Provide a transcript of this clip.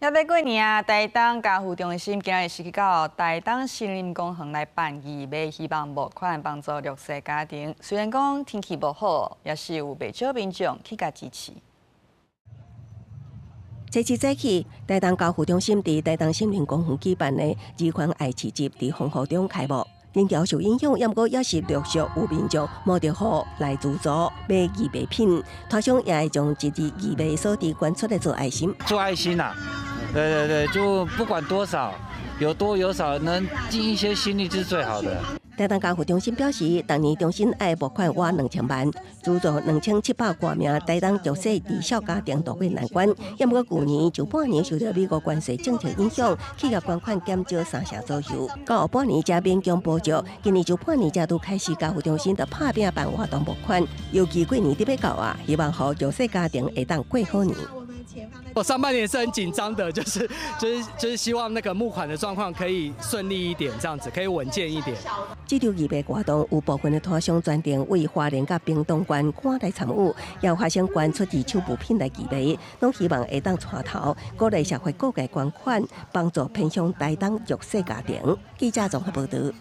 欲過年啊！台東家扶中心今日是去到台東森林公園來辦義賣，希望募款幫助弱勢家庭。雖然講天氣無好，也是有袂少民眾去共支持。這次早起，台東家扶中心佇台東森林公園舉辦的兒權愛市集，佇風雨中開幕。人潮受影響，毋過也是陸續有民眾冒著雨來資助買義賣品，攤商也會將一日義賣所得捐出來做愛心。做愛心啊！對對對，就不管多少，有多有少，能盡一些心力是最好的。台東家扶中心表示，逐年中心愛募款倚2000萬，資助2700多名台東弱勢兒少家庭渡過難關。毋過舊年上半年受到美國關稅政策影響，企業捐款減少三成左右。到下半年才勉強補足，今年上半年才拄開始，家扶中心就拍拚辦活動募款，尤其過年得欲到啊，希望予弱勢家庭會當過好年。我上半年是很緊張的，就是希望那個募款的狀況可以順利一點，這樣子可以穩健一點。這場義賣活動有部分的攤商專程為花蓮佮屏東縣趕來參與，也有學生捐出二手物品來義賣，攏希望會當帶頭鼓勵社會各界捐款，幫助偏鄉台東弱勢家庭。記者綜合報導。